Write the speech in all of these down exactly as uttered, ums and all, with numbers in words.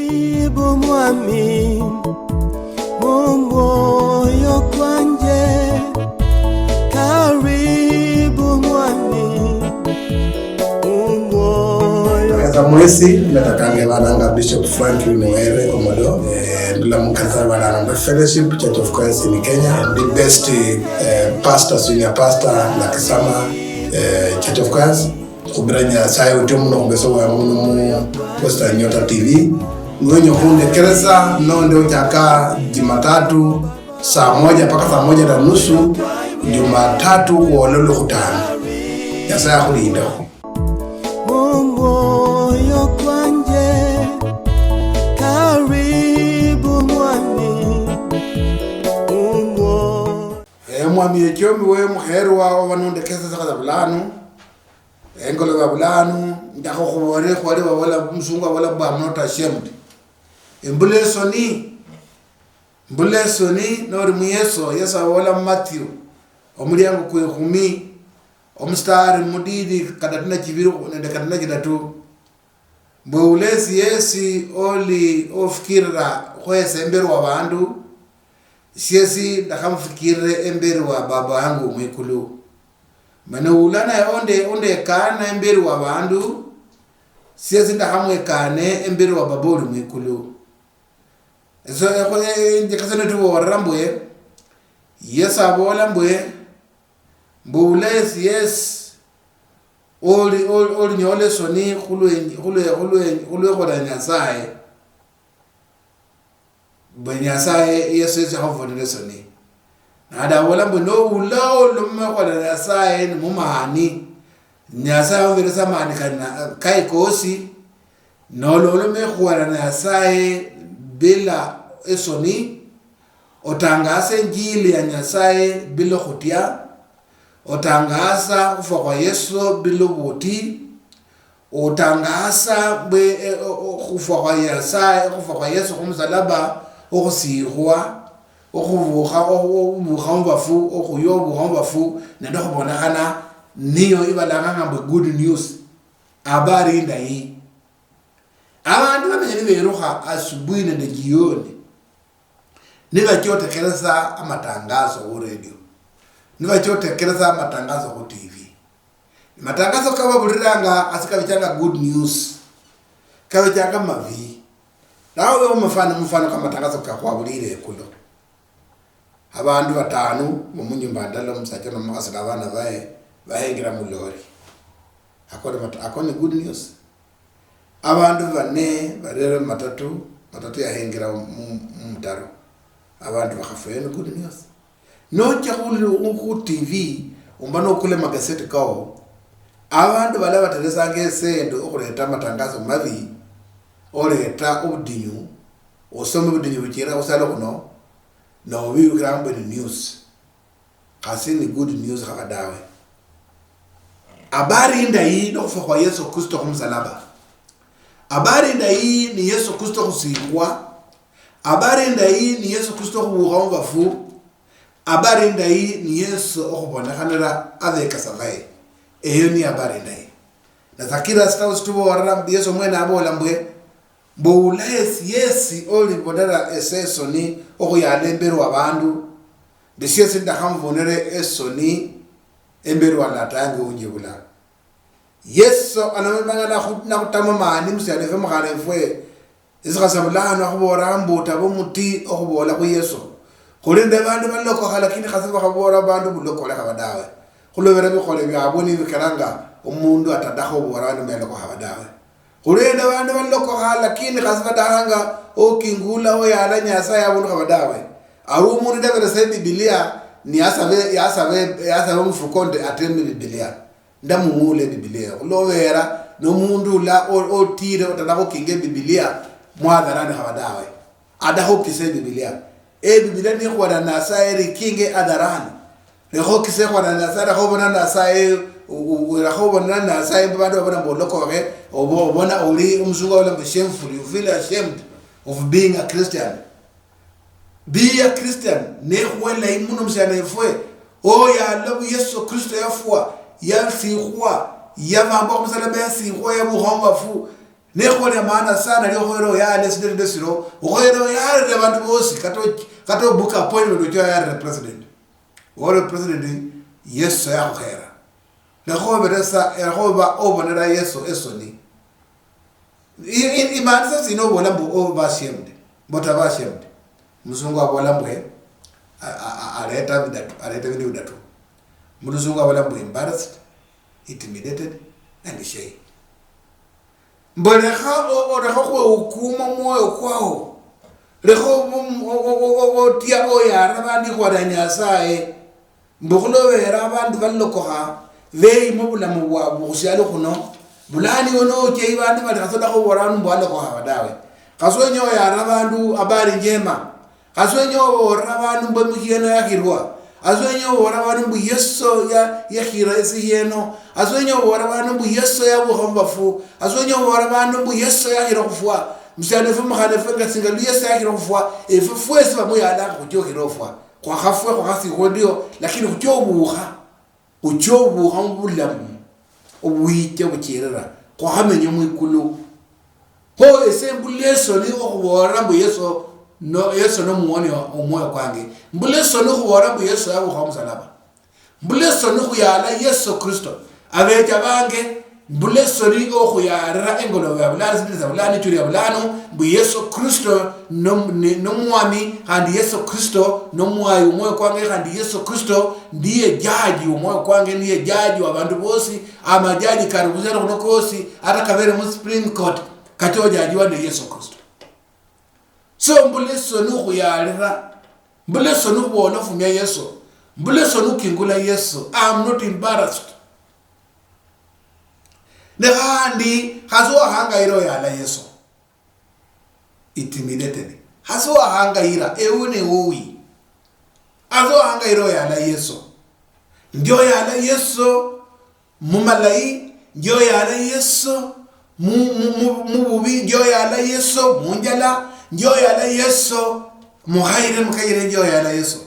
Karibu mwami, mu mwoyo kwanje. Karibu mwami, mu mwoyo. Kasa mwesi, natakanga bananga Bishop Franklin Were Omodo, eh, ndula mu kanisa bananga Fellowship Church of Christ in Kenya, the best, eh, pastor, senior pastor, Nakisama, eh, Church of Christ. Khubira Nyasaye uti muno khubesa bwangu muno mu Western Nyota T V. Niwenya khundekeresa nonde ochaka Jumatatu saa moja mpaka saa moja na nusu, Jumatatu khwola Lwokhutano. Nyasaye akhulindekho. Mu mwoyo kwanje, karibu mwami, mu mwoyo. Eh, mwami Echomi we mukherwa oba nondekeresa sakha bulano. Engolobe ya bulano, ndakha khuboole, khwali babola, omusungu abola mbu, "I'm not ashamed." Embula esoni, mbula esoni, noli mu Yeso, Yeso abola mu Matthew, omuliango kwe khumi, omustari mudidi, kadatu na chibiri khu-, nende kadatu na chidatu. Mbwe ula esi yesi oli ofikirira khwesa emberi wa bandu, siesi ndakhamufikirire emberi wa Baba wangu mwikulu. Mani ula naye onde-, ondekaana emberi wa bandu, siesi ndakhamwekaane emberi wa Baba uli mwikulu. Eso, ekho, e-, e-, enjekesano etuboolera mbwe, Yesu aboola mbwe, mbu ula esi yesi oli-, oli-, olinyola esoni khulwe-, khulwe-, khulwe-, khulwekhola Nyasaye. Mbwe Nyasaye Yesu yesi akhuvunira esoni. Nandi abola mbu, "Noula olome khwala Nyasaye ni mumani, Nyasaye ahuberesa amani kana-, kaye kosi, nololome khwala Nyasaye bila esoni, otangase injili ya Nyasaye bila khutia, otangasa khufwa khwa Yesu bila obuti, otangasa mbwe, e, o-, o-, khufwa khwa Nyasaye, khufwa khwa Yesu khumusalaba, okhusikhwa, okhubukha, o-, obukha mubafu, okhuywa obukha mubafu, nende okhubonekhana, niyo ibalanganga mbwe good news, habari indayi." Abandu bamenya niberukha asubuhi nende jioni, nibachotekeresa amatangazo khu radio, nibachotekeresa amatangazo khu T V. Matangazo kababuriranga asi kabechanga good news, kabechanga mavi. Nawe mufano, mufano ka matangazo kakhwabulire ekulo. Abandu batano mu nyumba ndala, omusacha nomukhasi nabana baye, bahengira mulori. Ako ni mat-, ako ni good news. Abandu bane barere matatu, matatu yahengira mu, mu, mumutaro. Abandu bakhafwa, eyo ni good news. Nocha khu, khu, khu T V, omba nokule magaseti kao, abandu bala bateresanga esende okhureta amatangazo mabi, oreta obudinyu, osome obudinyu buchira khusalo khuno, nobirukira mbu ni news. Khasi ni good news khaba dawe. Habari indayi nokhufwa khwa Yesu Kristo khumusalaba. Habari indayi ni Yesu Kristo khusikhwa. Habari indayi ni Yesu Kristo khubukha mubafu. Habari indayi ni Yesu okhubonekhanira abekasa baye. Eyo ni habari indayi. Na sakira sitawo situboolera mbu Yesu mwene abola mbwe, mbu ula yesi yesi olibonera ese esoni okhuyala emberi wa bandu, ndi siesi ndakhamubonere esoni emberi wa Lata yange unjibula. Yesu anamemanga nakhu-, nakhutama mani musialo efwe mukhana efwe, esi khasa bulano akhubola mbu otaba omuti okhubola khu Yesu. Khuli nende bandu balokokha lakini khasi bakhabola bandu bulokole khaba dawe. Khulobera bikhole biabwe nibikeranga omundu atadakha obubola bandu melokokha khaba dawe. Khuli nende bandu balokokha lakini khasi badakhanga okingula oyala Nyasaye abundu khaba dawe. Ari omundu ndaberesa Ebibilia, ni asabe, yasabe, yasabe omufuko ndi ateme Ebibilia. Ndamuwula Ebibilia eyo. Khulobera nomundu ula o-, otire otalakho kinga Ebibilia mwadharani khaba dawe. Adakhokisa Ebibilia. Ebibilia nikhwala Nasaye rikinge hadharani. Lekhokisa ekhwala Nasaye, lekhobona Nasaye, u-, u-, lekhobona Nasaye mbu bandu babona mbu olokokhe, obo-, obona oli omusungu abola mbu shameful, you feel ashamed of being a Christian. Be a Christian, nekhuwa elayi muno musiani efwe. Oyo alobu Yesu Kristo yafwa, yasikhwa, yabambwa khumusalaba, yasikhwa, yabukha mubafu. Nekhuba lia maana sana liokhoyera oyale esindu nesiro, okhoyera oyalire abandu bosi, kata och-, kata obuka appointment ochia oyalire president. Ore president, Yesu yakhukhera. Lekha obere sa, lekha oba obonera Yesu esoni. I-, i-, imaanisa sina obola mbu oba ashamed? Mbu otaba ashamed. Musungu abola mbu, eh, a-, a-, a-, aleta bidatu, aleta bindu bidatu. Mulusungu abola mbu embarrassed, intimidated, and ashamed. Mbu lekha o-, o-, lekha okhwehukuma omwoyo kwao. Lekha o-, o-, o-, o-, o-, otia oyara abandi khwara Nyasaye. Mbu khulobera abandu balokokha, beyima obulamu bwabwe khusialo khuno. Bulano iwe nocha ibandu bali khasodakho obola mbu alokokha dawe. Khasi wenya oyara abandu habari njema. Hasi wenya oboolera abandu mbu emuhieno yakhirwa. Hasi wenya oboolera abandu mbu Yesu ya-, yakhira esihieno. Hasi wenya oboolera abandu mbu Yesu yabukha mubafu. Hasi wenya oboolera abandu mbu Yesu yakhira khufwa. Musiani efwe, mukhana efwe, nga singa lu Yesu yakhira khufwa, efwe fwesi bamuyalanga khuchia okhira ofwa. Khwakhafwa, khwakhasikhwa ndio, lakini khuchia obukha. Ochia obukha mubulamu obwicha buchirira, khwakhamenya mwikulu. Kho ese mbula esoni okhuboolera mbu Yesu no, Yesu nomuwoni omwoyo kwange. Mbula esoni okhuboolera mbu Yesu yabukha omusalaba. Mbula esoni khuyala Yesu Kristo. Abecha bange, mbula esoni okhuyalira engolobe ya bulano, sibili sa bulano, ichuli ya bulano, mbu Yesu Kristo nom-, ni-, nomwami, khandi Yesu Kristo nomwayi omwoyo kwange, khandi Yesu Kristo ndiye jaji womwoyo kwange, ndiye jaji wabandu bosi, amajaji kari khusialo khuno kosi, ata kabere mu Supreme Court, kachojajiwa nde Yesu Kristo. So mbula esoni okhuyalira, mbula esoni okhubola ofumia Yesu, mbula esoni okingula Yesu. I'm not embarrassed. Ne khandi, khasi wakhangayira oyala Yesu. Intimidated. Hasi wahangayira, ewe ne wowi. Hasi wahangayira oyala Yesu. Ndi oyala Yesu mumalayi, ndi oyala Yesu mu, mu, mu, mububi, ndi oyala Yesu munjala, ndi oyala Yesu mukhayire, mukayire, ndi oyala Yesu.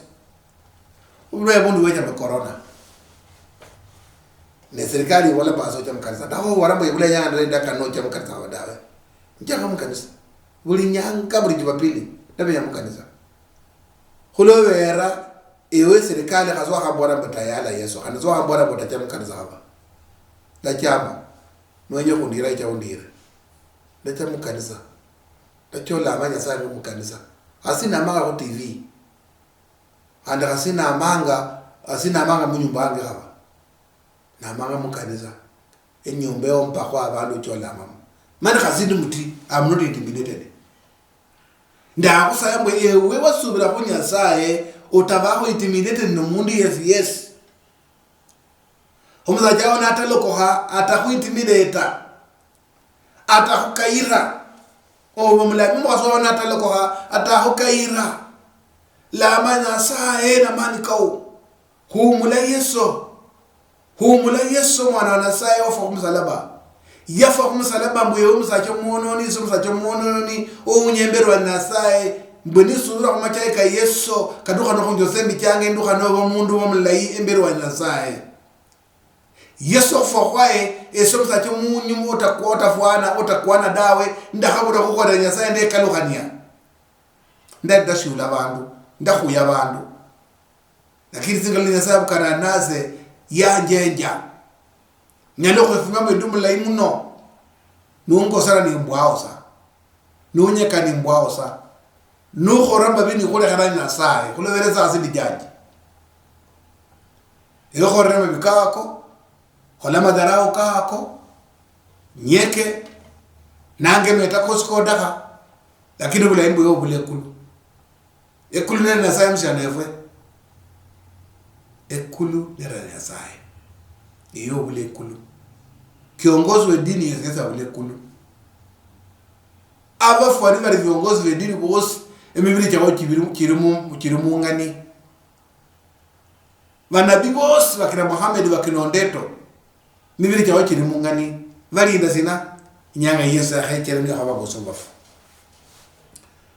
Obulwaye bundi bwechama corona. Ne serikali ibola basi ocha mukanisa. Tawe wala mbu ibula yanda ndaka nocha mukanisa wa dawe. Njaka mukanisa. Buli nyanga, buli Jumapili, ndabeya mukanisa. Khulobera ewe serikali khasi wakhambora mbu tayala Yesu. Khandi wakhambora mbu tacha mukanisa haba. Ndachama. Nwenye khundira icha undire. Ndacha mukanisa. Ndachola ama Nyasaye mu mukanisa. Hasi namanga khu T V. Khandi khasi namanga, khasi namanga munyumba wange khaba. Namanga mukanisa. Enyumba eyo mpakho abandu ocholamamo. Mani khasi ndi muti, I'm not intimidated. Ndakhusaya mbwe ewe wasubira khu Nyasaye, otabakho intimidated nomundu yesi yesi. Omusacha wao natalokokha, atakhuintimidata. Atakhukayira. Oba omulayi, omukhasi wao natalokokha, atakhukayira. Lama Nyasaye namani kao. Humula Yesu. Humula Yesu, omwana wa Nasaye, wafwa khumusalaba. Yafwa khumusalaba mbu ewe omusacha omwononi, ise omusacha omwononi, ounya embere wa Nasaye. Mbwe nisubira khumachayi ka Yesu, kadukha nokhunjosa embi change, ndukha noba omundu omulayi embere wa Nasaye. Yesu okhufwa khwaye, ese omusacha omunyumu otakwa-, otafwana, otakwana dawe, ndakhabula khukholela Nyasaye ndekalukhania. Ndali ndashiula abandu, ndakhuya abandu. Lakini tsingalu Nyasaye abukana nase, yanjenja. Nyala okhwefumamo endi omulayi muno. Nungosana nimbwao sa. Nunyeka nimbwao sa. Nukhora mabi nikhulekhera Nyasaye, khulobere sa sindi jaji. Ewe khorere mabi kako, khola madharau kako, nyeke, nange meta kosi kodakha, lakini obulayi mbwe obula ekulu. Ekulu nende Nyasaye musiana efwe. Ekulu nende Nyasaye. Ewe obula ekulu. Kiongozi we dini yesi yesi abula ekulu. Abafwani bali viongozi ve dini bosi, emibiri chabo chibiri, chiri mu, chiri mung'ani. Banabi bosi bakira Muhammad, bakira Ondeto, mibiri chabo chiri mung'ani. Balinda sina? Inyanga Yesu yakhechera niyo khaba bosi mubafu.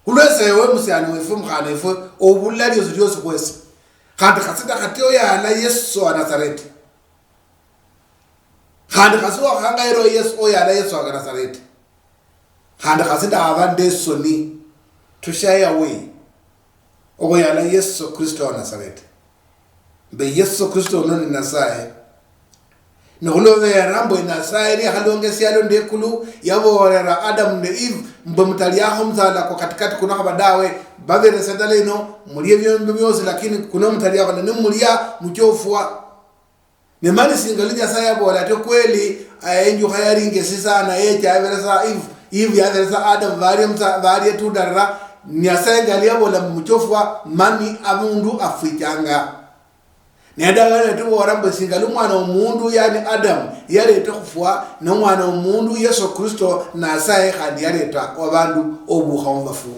Khulwese ewe musiani wefu, mukhana wefu, obula liosi liosi khwesi. Khandi khasi takhati oyala Yesu wa Nazareti. Khandi khasi wakhangayira Yesu, oyala Yesu wa Nazareti. Khandi khasi ndahaba ndesoni to shy away okhuyala Yesu Kristo wa Nazareti. Mbe Yesu Kristo uno ni Nasaye. Nikhulobera mbwe Nasaye niyakhalonga esialo nde ikulu, yaboolera Adamu nde Eve, mbwe mutaliakho musala kwa katikati kuno khaba dawe, baberesa ndala ino, mulie biombi biosi, lakini kuno mutaliakho, ne nimulia, muchofwa. Ne mani singa lu Nyasaye yabola ati, "Kweli, eh, enjukha yali ingesi sana, yecha yaberesa Eve, Eve yaberesa Adam, balia musa-, balia etunda lira," Nyasaye nga yali yabola mumuchofwa, mani abundu afwichanga. Ne ndakano yatubola mbu singa lu mwana womundu, yani Adam, yaleta khufwa, ne mwana womundu, Yesu Kristo, Nasaye khandi yaleta abandu obukha mubafu.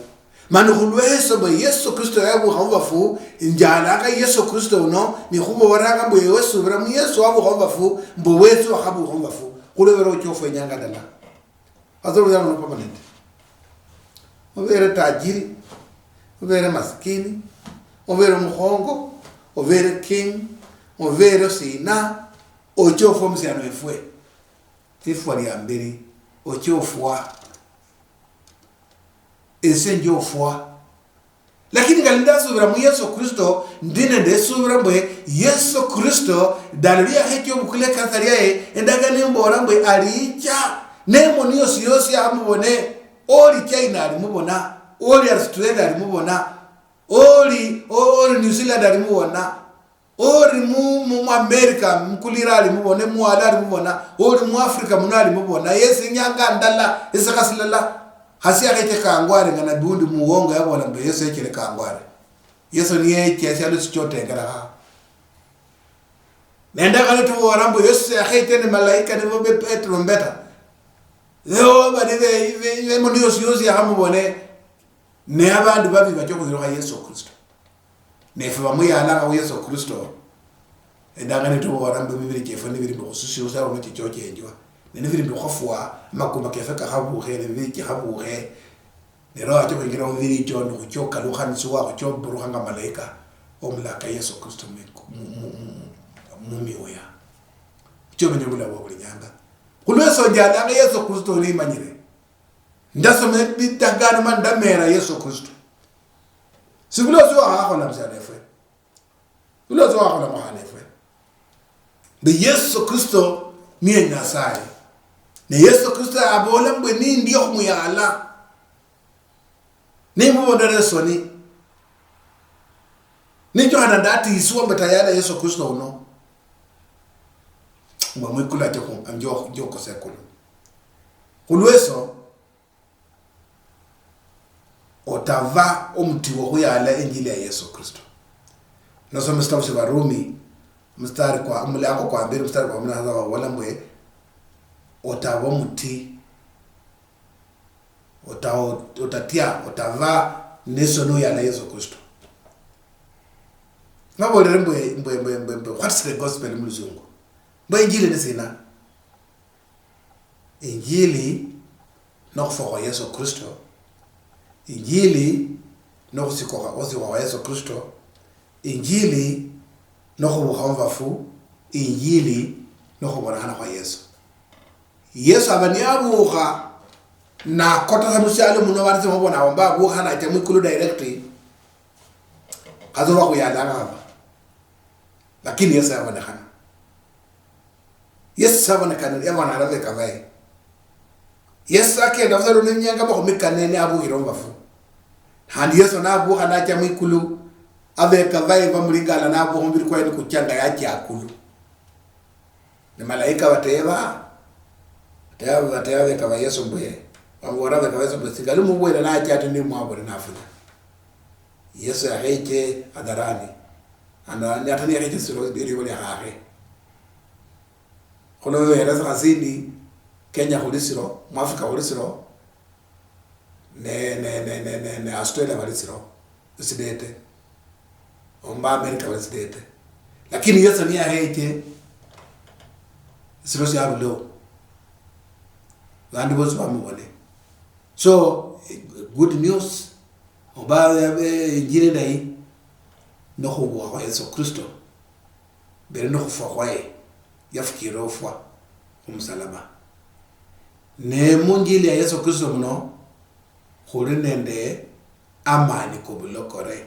Mani khulwesio mbwe Yesu Kristo yabukha mubafu, njalanga Yesu Kristo uno, nikhubolanga mbwe ewe subira mu Yesu wabukha mubafu, mbwe wesi wakhabukha mubafu, khulobera ochia ofwa inyanga ndala. Hasa uruhusiano ni permanent. Obere tajiri, obere maskini, obere mukhongo, obere king, obere sina, ochia ofwa musiano wefwe. Lifwa lia mberi, ochia ofwa. Ese njia ofwa. Lakini ngali ndasubira mu Yesu Kristo, ndi nende esubira mbwe Yesu Kristo, ndalo liakhechia obukula ekanisa liaye, endagano embola mbwe alicha, nemoni yosi yosi amubone, oli China alimubona, oli Australia alimubona, oli, o-, oli New Zealand alimubona, Ori mu, mu, mu America, mukulira ali mubona, emuwala ali mubona, ori mu Africa muno ali mubona. Yesu inyanga ndala, esikha silala, hasi akheche kangware nga nabi undi muwongo yabola mbu Yesu echere kangware. Yesu niyeche esialo sichotengera ha. Nende khale tubola mbu Yesu yakheche ni malaika nibo be Petro mbeta. Leo bali be, be, be, mundu yosi yosi yakhamubone. Ne abandu babi bacha okhwirukha Yesu Kristo. Nefwe bamuyalakho Yesu Kristo, endangano itubola mbu emibiri chiefwe nibiri mbu khususiusa uno chichochenjwa, ne nibiri mbu khwafwa, amakuma kefwe kakhabukhe, ne emibiri chikhabukhe, ne Roho acha okhwingira mumibiri icho, nikhucha okalukha nisuwa, khucha oburukha nga malaika omulaka Yesu Kristo mu, mu, mu, mu, mumiuya. Khucha omenya obulamu bwa buli nyanga. Khulweso njalanga Yesu Kristo uno imanyire. Ndasoma ebitagano mani ndameera Yesu Kristo. Sibulosi wakhakhola musiana efwe. Bulosi wakhakhola mukhana efwe. Mbu Yesu Kristo niye Nyasaye. Ne Yesu Kristo abola mbwe nindio khumuyala. Nimubonera esoni. Ninjokhana ndatiswa mbu tayala Yesu Kristo uno. Mbwe mwikulu ache khu-, anjo-, njokosa ekulu. Khulweso, otava omuti wokhuyala injili ya Yesu Kristo. Nosoma esitabu sya Varumi, mstari kwa, omulango kwa mbili, mstari kwa kumi na saba, vavola mbwe, otava omuti, ota-, otatia, otava nesoni oyala Yesu Kristo. Vavolere mbwe, mbwe, mbwe, mbwe, mbwe, what's the gospel mu lusungu? Mbwe injili ni sina? Injili nokhufwa khwa Yesu Kristo, Injili nokhusikokha, okhusikokha khwa Yesu Kristo, Injili nokhubukha mubafu, Injili nokhubonekhana khwa Yesu. Yesu aba niyabukha, nakota sa musialo muno, bandu simubona abo babukha nacha mwikulu direct, khasi oba khuyalanga haba. Lakini Yesu yabonekhana. Yesu sabonekana, yabona arabeka baye. Yesu akenda busa luno inyanga makhumi kane ne abukhire mubafu. Khandi Yesu nabukha nacha mwikulu, abeka baye bamulingala nabukha omubiri kwaye nikucha nga yacha akulu. Ne malaika bateba, bateba, bateba abeka ba Yesu mbwe, bamubola abeka ba Yesu mbwe, singa lumubwene nacha ati nimwabone nafunya. Yesu yakheche hadharani. Ana, ata niyakheche siro, libo liakhakhe. Khuno bibere khasini, Kenya khuli siro, mu Africa khuli siro, ne, ne, ne Australia bali siro, sidete. Omba America bali sidete. Lakini Yesu niyakheche, siro siarulo. Bandu bosi bamubone. So, good news, oba, eh, injili ndayi, nokhubukha khwa Yesu Kristo, mbere nokhufwa khwaye, yafukire ofwa khumusalaba. Ne munjili ya Yesu Kristo muno, Khuli nende amani kobulokore,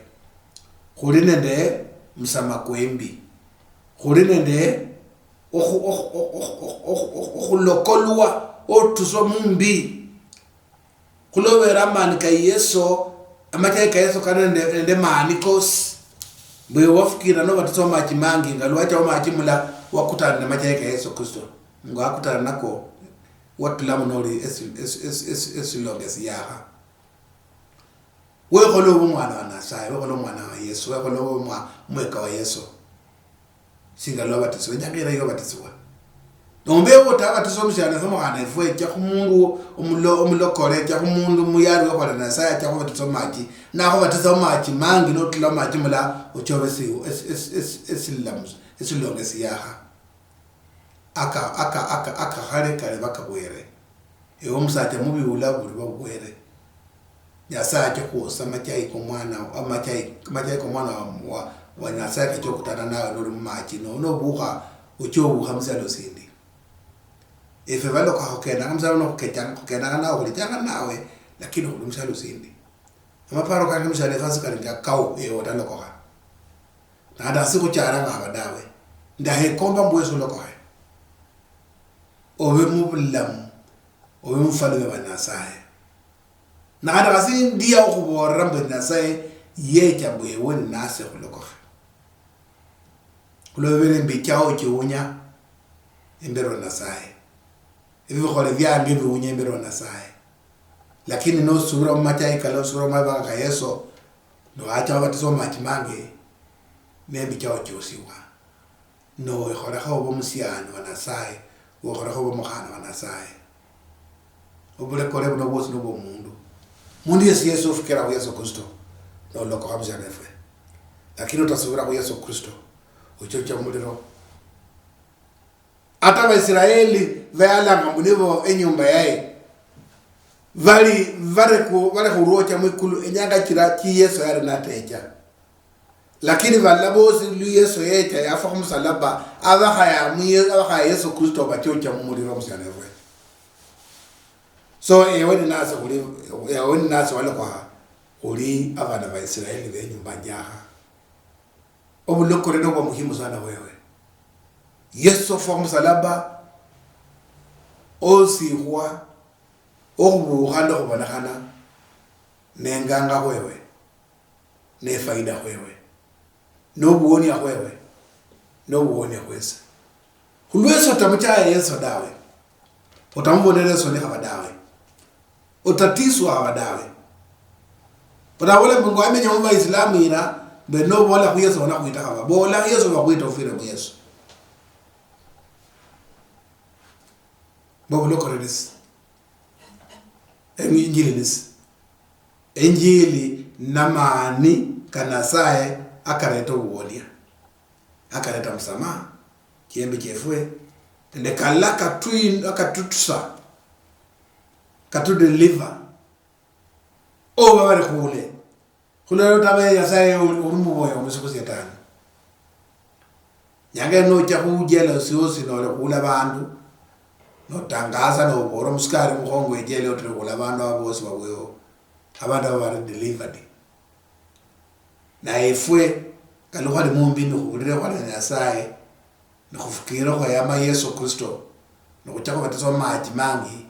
khuli nende musama kwembi, khuli nende okhu- okhu- okhu- okhu- okhu- okhu- okhulokolwa otuswa mumbi. Khulobera amani ka Yeso, amachayi ka Yeso kali nende nende mani kosi. Mbwe wafikira nobatisa amachi mangi nga lwacha amachi mula wakutana nende amachayi ka Yeso Kristo, nga wakutana nako watulamu noli esi- esi- esi- esi- esilonge siyaha. Wekhola obe omwana wa Nasaye, wekhola omwana wa Yesu, wekhola obe omwa- omweka wa Yesu. Singa lwabatisiwa, enyanga ira yobatisiwa. Nomba ewe otabatisa omusiani efwe mukhana efwe, echa khumundu omulo- omulokole, echa khumundu muyari wekhola Nasaye, acha khubatisa mumachi. Nakhubatisa mumachi mangi, notula mumachi mula, ochobe esi- esi- esi- esi- esilamu- esilonge siyaha. Aka- aka- aka- akakhale kali bakabwere. Ewe omusacha mubi ula buli babwere. Nyasaye acha khuosa amachayi komwana, amachayi, amachayi komwana wa, wa, wa Nyasaye kacha okhutana nawe noli mumachi, no- nobukha, ocha obukha musialo sindi. Efwe baloka khukendanga musialo no khukechanga, khukendanga nawe, khulichanga nawe, lakini khuli musialo sindi. Amaparo kandi musialo efasi kali nga kao, ewe otalokokha. Nanda sikhucharanga haba dawe. Ndahekomba mbwe wesi olokokhe. Obe mubulamu, obe mufalme wa Nasaye. Na khandi khasi ndia okhubolera mbu Nasaye yecha mbu ewe ninase khulokokha. Khulobere mbichao chiunya imberi wa Nasaye. Ebikhole biange biunya imberi wa Nasaye. Lakini nosubira mumachayi kala, osubira mumabanga ka Yeso, nowacha wabatisa mumachi mangi, nembichao chiusiwa. Nowekholekha oba omusiani wa Nasaye, wekholekha oba omukhana wa Nasaye. Obulekole buno bwosi nobwo omundu. Mundu yesi yesi ofikira khu Yesu Kristo, nolokokha musiani wefwe. Lakini otasubira khu Yesu Kristo, ochocha mumuliro. Ata Abaisiraeli bayalanga mbu nibo enyumba yaye, bali bareku- barekhurwocha mwikulu enyanga chira chi Yesu yali natecha. Lakini balala bosi lu Yesu yecha yafwa khumusalaba, abakhaya mu Ye- abakhaya Yesu Kristo bachocha mumuliro musianefwe. So ewe ninasi khuli, ewe ninasi walekwa khuli abana ba Israeli benyumba nyakha. Obulokore nobwa muhimu sana wewe. Yesu ofwa khumusalaba, osikhwa, okhubukha nokhubonekhana, nenganga khwewe, nefaida khwewe, nobuwonia khwewe, nobuwonia khwesi. Khulwesi otamuchaya Yesu dawe, otamubonera esoni khaba dawe, otatiswa khaba dawe. Otabola mbu ngwamenya mu Baislamu ira, mbe nobola khu Yesu banakhwita khaba. Bola Yesu bakhwita ofire mu Yesu. Mbo bulokore nisi. Enjili nisi. Enjili namani ka Nasaye akareta obuwonia. Akareta musamaha, chiembi chiefwe, nende kala katwi- akatutusa, katudeliver, oba bali khule. Khulero tabe Nyasaye uli uli muboya omusi khu Shetani. Nyanga ino nocha khu jela osi osi nole khula bandu, notangaza nobola omusikari mukhongo ejele otire khula bandu abo bosi babweho. Abandu abo bali delivered. Naye efwe, kali khwali mumbi nikhubulire khwali na Nyasaye, nikhufukirekho yama Yesu Kristo, nikhucha khubatiswa mumachi mangi,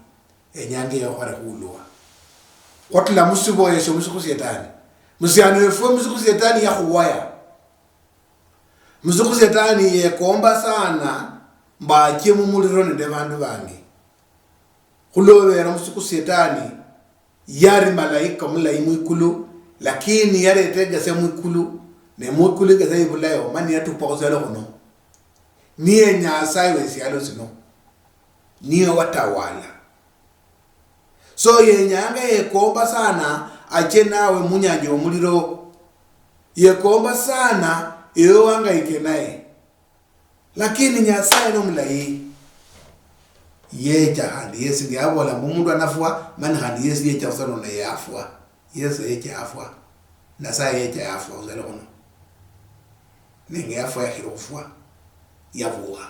enyanga eyo khwali khulwa. Khwatula musiboya esio musi khu Shetani. Musiani wefwe musi khu Shetani yakhuwaya. Musi khu Shetani yekomba sana mbu achie mumuliro nende bandu bangi. Khulobera musi khu Shetani yari malaika mulayi mwikulu, lakini yareta egasia mwikulu, ne mwikulu egasia ibulayo, mani yatupa khusialo khuno. Niye Nyasaye wesialo sino. Niye watawala. So yenyanga yekomba sana ache nawe munyanja yomuliro. Yekomba sana ewe wangaike naye. Lakini Nyasaye nomulayi. Yecha khandi yesi nge abola mbu omundu anafwa, mani khandi yesi yecha busa nona yafwa. Yesu yecha yafwa. Nyasaye yecha yafwa khusala khuno. Nenge yafwa yakhira khufwa. Yabukha.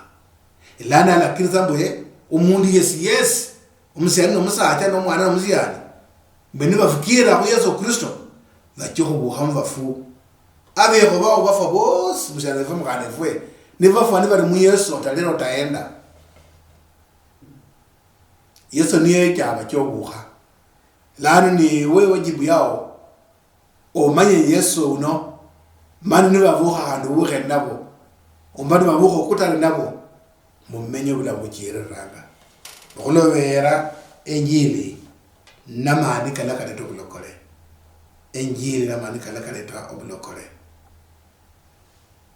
Lano alakirisa mbu, eh, omundu yesi yesi, omusiani nomusacha nomwana nomusiani, Mbe nibafukiira khu Yesu Kristo, bachia khubukha mubafu. Abekho bao bafwa bosi musialo efwe mukhana efwe, nibafwa nibali mu Yesu, otalira otaenda. Yesu niye chama chobukha. Lano ni wewe jibu yao, omanye Yesu uno, mani nibabukha khandi obukhe ninabo, omba nibabukha okutali nabo, mumenye obulamu buchiriranga. Okhulobera enjili namani kala kaleta obulokole. Enjili namani kala kaleta obulokole.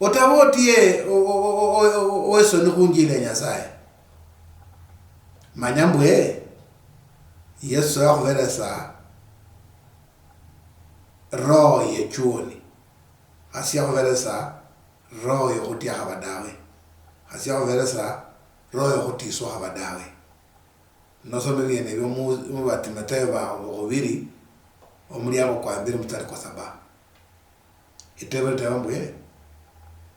Otaba otie o-, o-, owesoni khunjili ya Nyasaye. Manya mbwe, Yesu yakhuberesa roho yechuoni. Khasi yakhuberesa roho yokhutia khaba dawe. Khasi yakhuberesa roho yokhutiswa khaba dawe. Nosoma ebiene ebio mu, mu Batimotheo ba khubiri, omuliango kwa mbiri mstari kwa saba. Itebo liteba mbwe,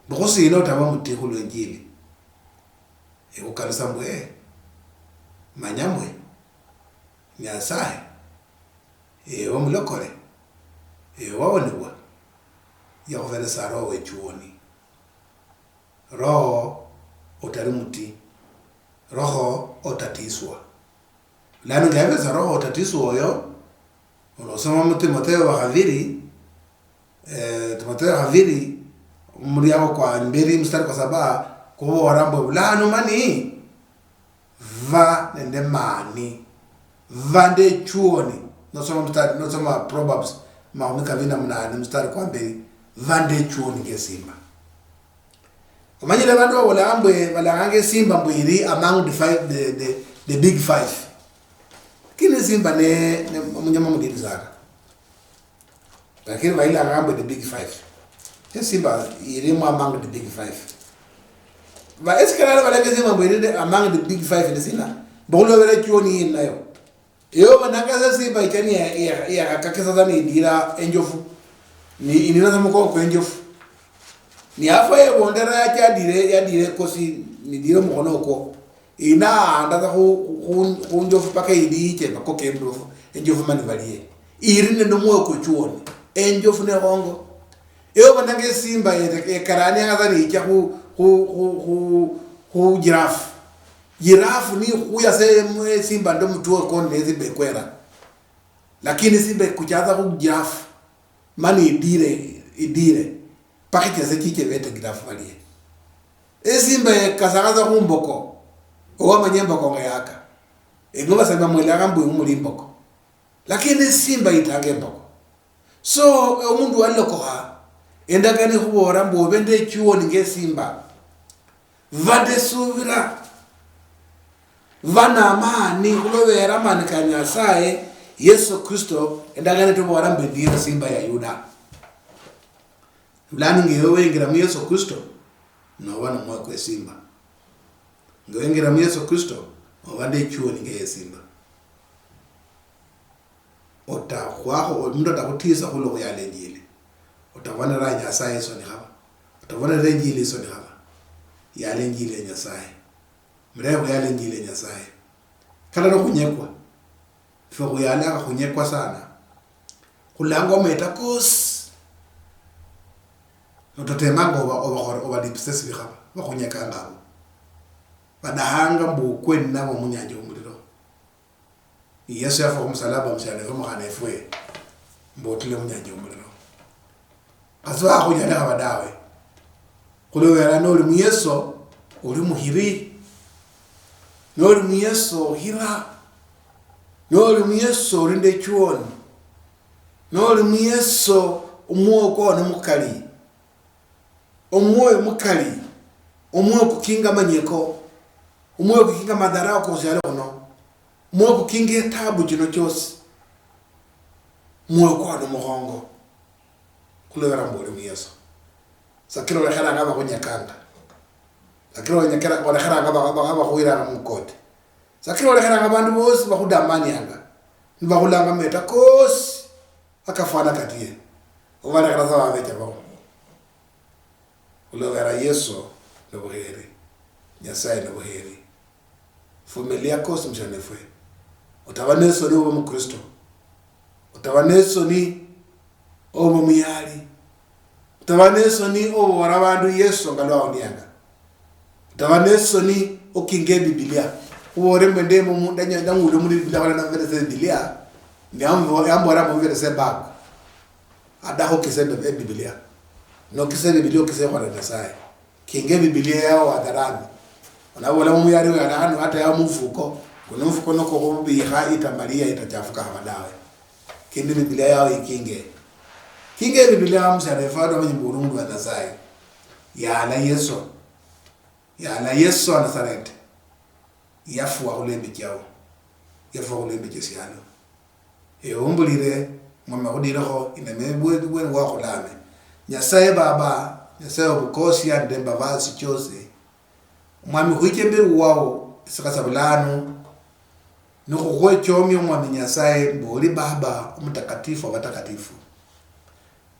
mbu khusina otaba muti khulwe injili? Ekhukalusa mbwe, manya mbwe, Nyasaye, ewe omulokole, ewe wawonebwa, yakhuberesa roho wechuoni. Roho otali muti, roho otatiswa. Lano nga yabetsa roho otatiswa oyo, onosoma mu Timotheo wa khabiri, eh, Timotheo wa khabiri, omuliango kwa mberi, mstari kwa saba, kubola mbwe bulano mani, va nende mani, va nde chuoni. Nosoma mstari, nosoma Proverbs makhumi kabiri na munane, mstari kwa mberi, va nde chuoni ngesimba. Omanyire abandu babolanga mbwe, balanganga esimba mbwe iri among the five, the, the, the big five. Lakini esimba ne, ne omunyama mudidi sana. Lakini bailanganga mbwe the big five. Esimba irimo among the big five. Ba, esikalala balanga esimba mbwe iri among the big five ni sina? Mbu khulobera echuoni yinayo. Ewe obonanga sa simba icha niya-, iya-, iyakhakakisa sa nidira enjofu. Ni, inina sa mukongo kwa enjofu. Ni afwa yebondera yacha yadire, yadire ekosi, nidire omukhono okwo. Inaanda sa khu, khu, khu njofu paka idiche, bakoke enjofu, enjofu mani balie. Iri nende omwoyo kwa chuoni. Enjofu nekhongo. Ewe obonanga esimba yete-, yekaranianga sa nicha khu, khu, khu, khu, khu giraffe. Giraffe ni khuya se mu-, esimba ndo mutwe kondi ne simba ekwera. Lakini simba ikuchaza khu giraffe. Mani idire, idire. Paka chese chiche bete giraffe balie. Esimba ekasakaza khu mboko. Owamanya emboko nga yaka. Eng'o basema mwelanga mbu muli mboko. Lakini esimba itanga emboko. So, omundu walokokha, endagano ikhubola mbu obe nde echuoni ngesimba. Ba nde subira. Ba na amani, khulobera amani ka Nyasaye, Yesu Kristo, endagano itubola mbu ndira simba ya Yuda. Bulano ngewe wengira mu Yesu Kristo, noba nomwoyo kwe simba. Ngewe wengira mu Yesu Kristo, oba nde echuoni nge esimba. Otakhwakho, omundu atakhutiisa khulwo khuyala injili. Otabonera Nyasaye isoni khaba. Otabonera injili isoni khaba. Yala injili ya Nyasaye. Mulayi khuyala injili ya Nyasaye. Kata nokhunyekwa. Fwe khuyalanga khunyekwa sana. Khulangwa ometa kosi. Nototemanga oba, oba, oba, oba dipsesi bikhaba. Bakhunyekanga abo. Badahanga mbu ukwe ninabo munyanja omuliro. Yesu yafwa khumusalaba musialo efwe mukhana efwe, mbu otule munyanja omuliro. Khasi bakhunyala khaba dawe. Khulobera noli mu Yesu, oli muhiri. Noli mu Yesu, ohira. Noli mu Yesu, oli nde chuoni. Noli mu Yesu, omwoyo kwao ni mukali. Omwoyo mukali, omwoyo kukinga amanyeko, omwoyo kukinga amadharau kosialo khuno, omwoyo kukinga etabu chino chiosi, mwoyo kwano mukhongo, khulobera mbu oli mu Yesu. Sakira olekheranga abakhunyakanga, sakira olekheranga aba-, aba-, abakhuwiranga mukoti, sakira olekheranga abandu bosi bakhudamanianga, nibakhulanga meta kosi akafwana katie, obalekhera sa babecha bao. Khulobera Yesu nobuheri, Nyasaye nobuheri. Vumilia kosi musianefwe. Otaba nesoni obe mukristo. Otaba nesoni oba omuyali. Otaba nesoni oboora abandu Yesu nga lwawonianga. Otaba nesoni okinga Ebibilia. Oboore mbu ndemo mu-, ndanya-, ndang'ula omuli Ebibilia, hola namuberesa Ebibilia, ne yambo-, yamboora mbu muberese ebag. Adakha okisa Ebi-, Ebibilia. Nokisa Ebibilia, okisa ekhola Nyasaye. Kinga Ebibilia yao hadharani. Onabola mumuyali oyo alahano hata yao mumufuko, kuno omufuko nokwo khubikha itamalia itachafuka haba dawe. Kindi Bibilia yao ikinge. Kinge Bibilia musialo efwe abandu bamanye mbu uli omundu wa Nyasaye. Yala Yesu. Yala Yesu wa Nazareti. Yafwa khulwembe chiao. Yafwa khulwembe chia sialo. Ewe umbulire, Mwami akhudirekho, ineme bwe-, bwene wakhulame. Nyasaye Baba, Nyasaye obukosia nende mbabaasi chiosi. Mwami, khwicha imberi wao, esikha sa bulano, nikhukhwechomia Omwami Nyasaye, mbu oli Baba omutakatifu wa batakatifu.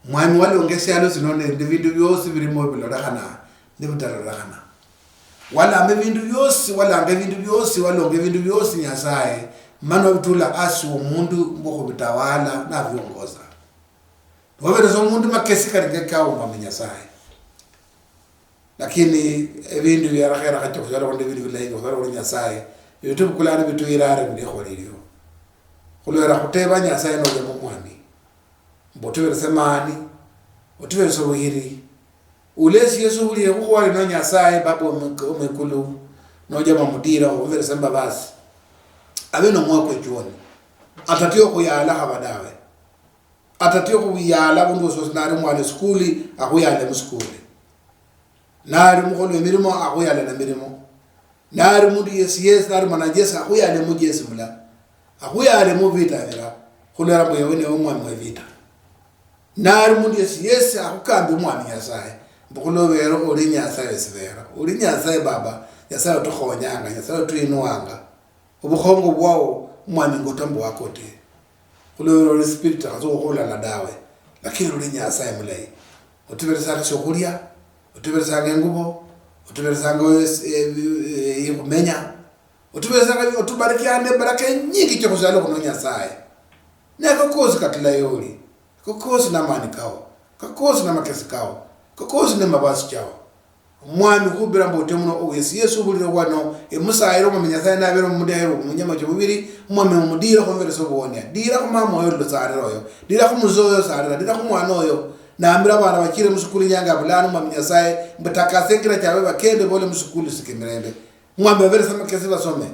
Mwami, walonga esialo sino nende ebindu biosi birimo bilolekhana nebitalolkhana. Walamba ebindu biosi, walanga ebindu biosi, walonga ebindu biosi, Nyasaye, mana wabitula asi womundu mbu khubitawala nabiongoza. Waberesa omundu makesi kali ngekao, Mwami Nyasaye. Lakini ebindu biarakherakha cha khusala khuli ebindu bilayi, khusala khuli Nyasaye. Ebindu bikulano bituyira ari, ndi khwalilio. Khulwera khuteba Nyasaye noja mu Mwami. Mbu otuberese mani, otuberese obuhiri. Ulesi Yesu ubulire khukhwali no Nyasaye Baba omwik-, omwikulu, noja mwamudira okhuberesa embabasi. Abe nomwoyo kwechuoni. Atatia okhuyala khaba dawe. Atatia okhuyala abundu wosi wosi, nali omwana esikuli, akhuyale musikuli. Nali omukholwa emirimo, akhuyale nemirimo. Nali mundu yesi yesi, nali mwanajesi, akhuyale mujesi mula. Akhuyale muvita vira, khulera mbu ewe niwe omwami wevita. Nali mundu yesi yesi, akhukambi omwami Nyasaye, mbu khulobera oli Nyasaye wesivera. Oli Nyasaye Baba, Nyasaye otukhonyanga, Nyasaye otuinuanga. Obukhongo bwao, Mwami, ngota mbu wakote. Khulwelo lwe spirit akhatsa khukhulana dawe, lakini uli Nyasaye mulayi. Otuberesanga shiokhulia, otuberesanga engubo, otuberesanga es-, e-, e-, ekhumenya, otuberesanga, otubarikianga nebaraka enyingi chia khusialo khuno Nyasaye. Ne ako kosi katulayo oli, ako kosi namani kao, ako kosi namakesi kao, ako kosi nemabasi chao. Omwami, khubira mbu ote muno owesi Yesu, obulire wano, emusayire Omwami Nyasaye nabere omundu yaherwa omunyama chomubiri, Omwami omudire khuberesa obuwonia. Dira khumama oyo lusarira oyo. Dira khumuzee oyo sarira. Dira khumwana oyo. Nambira abana bachire musukuli inyanga ya bulano, Omwami Nyasaye, mbu takasa engira chiabwe bakende bole musukuli sike mirembe. Omwami baberese amakesi basome.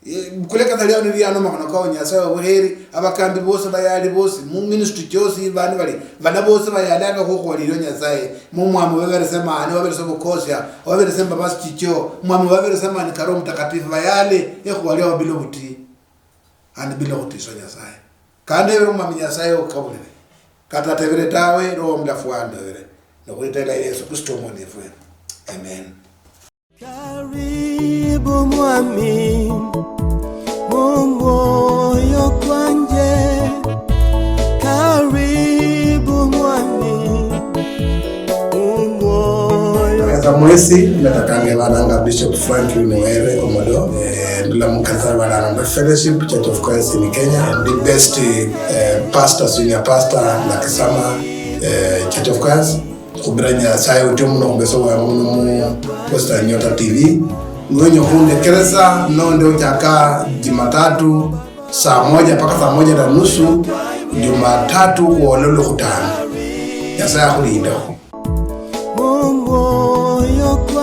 Eh, bukule kata liao niliano makhono kao Nyasaye obuheri, abakambi bosi, bayali bosi, mu ministry chiosi, bani bali, bana bosi bayalanga khukhwalilio Nyasaye, mu Mwami obaberese mani, obaberese obukosia, obaberese embabasi chichio, Mwami obaberese mani karo omutakatifu, bayale, ekhwaliao bila obuti, and bila okhutiswa Nyasaye. Kandi ebere Omwami Nyasaye okabulire, kata atebere tawe, Roho Omulafu wandobere, nokhwitela Yesu Kristo omwene efwe. Amen. Karibu mwami, mu mwoyo kwanje. Karibu mwami, mu mwoyo. Esa mwesi, natakanga ebalanga Bishop Franklin Were Omodo, eh, ndula mu kanisa balanga Fellowship Church of Christ in Kenya, the best, eh, pastor, senior pastor, Nakisama, eh, Church of Christ. Khubira Nyasaye otie muno khubesa obwangu buno mu Western Nyota T V. Niwenya khundekeresa, nonde ochaka Jumatatu saa moja mpaka saa moja na nusu, Jumatatu khwola Olwokhutano. Nyasaye akhulindekho. Mu mwoyo kwa